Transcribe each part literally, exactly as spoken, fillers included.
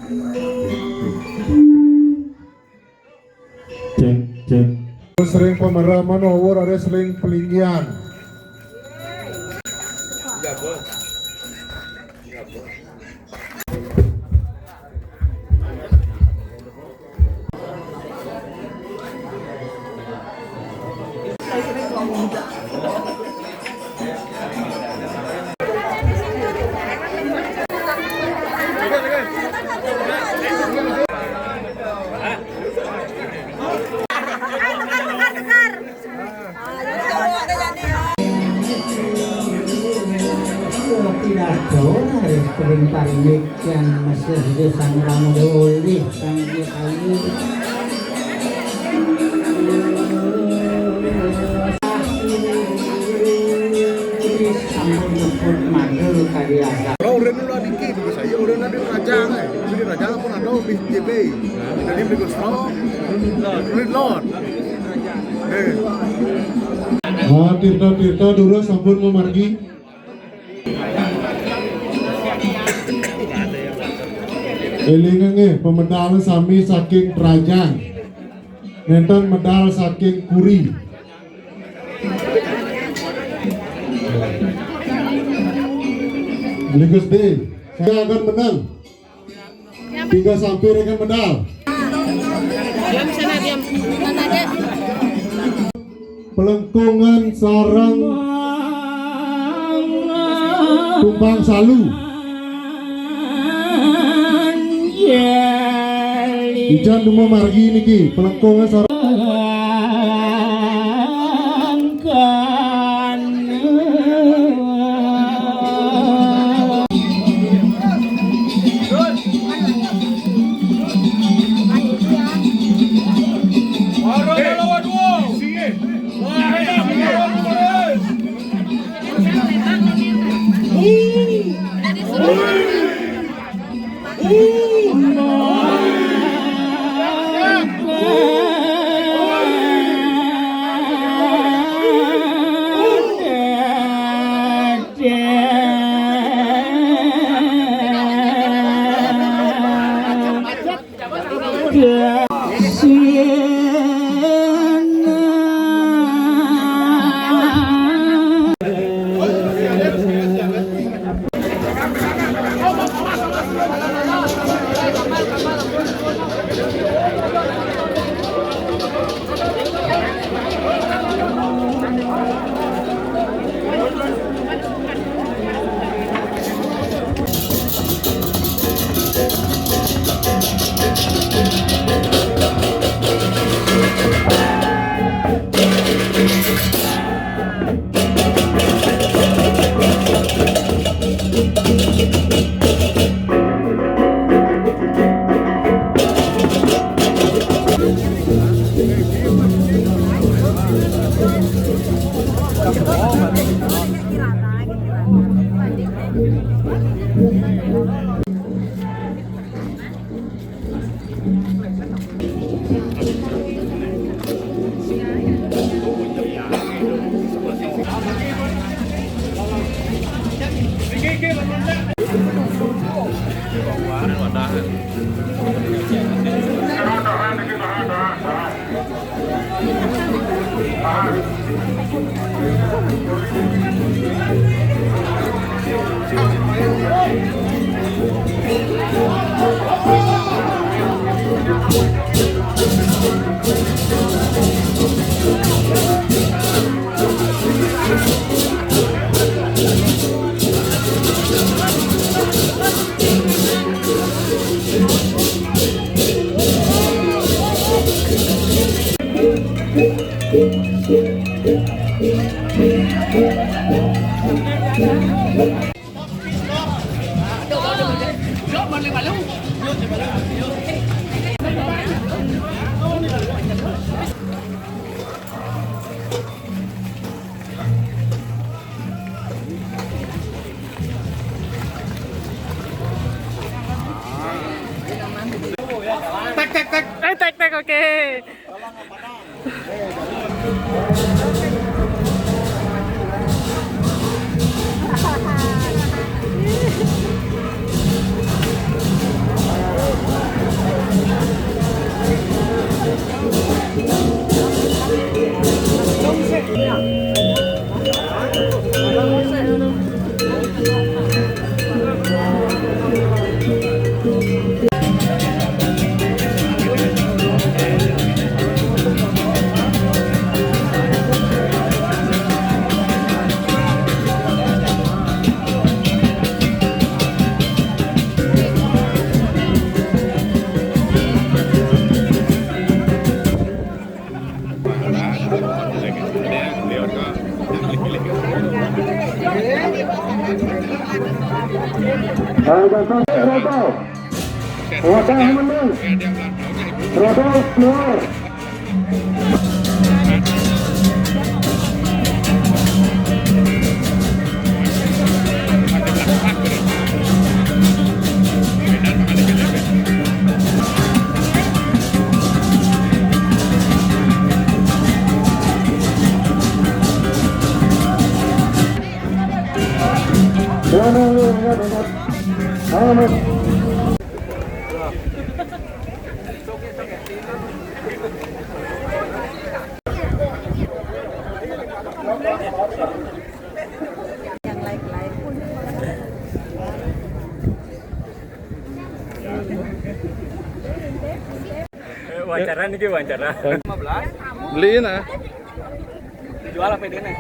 Cek, cek. Wrestling pemeraman, wrestling pelinggian. Pidato dari sebentar demikian masih di Sang Rama Dewa Ulih, Sang Dia Kayu. Sampun nyebut madu kali ada. Kalau udah dulu niki, bagus aja. Udah nanti raja, eh. Jadi raja pun ada di J B. Jadi beli stroke, beli lot. Eh. Ah, Tirta-tirta durus sampun mamargi. Élinga nggih, pemedal sami saking Trajang. Nénten medal saking Kuri. Beli Gusti, saya akan menang. Tiga sampir akan medal. Diam sana, diam. Mana ada? Pelengkungan sareng Tumpang Salu. Ijan dumo margi niki, pelengkungan sareng Tek, tek, tek. Eh, tek, tek, oke. Wadah menang. Wadah keluar. Yang lain-lain. Wawancara nih, wawancara. Beliin ah. Jual apa ini?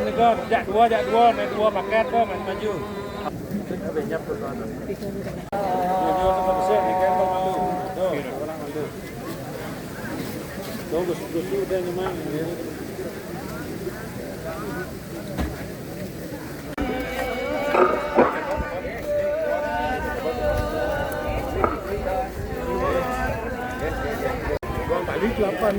Ni kau, jak dua, jak dua, naik dua paket tu, maju, maju. Habis nyapu kau tu. Jujur tu tak besar, ni kan kau malu. Tu, orang malu. Tu, gus-, gus tu dah nyaman, ya. Balik lapan.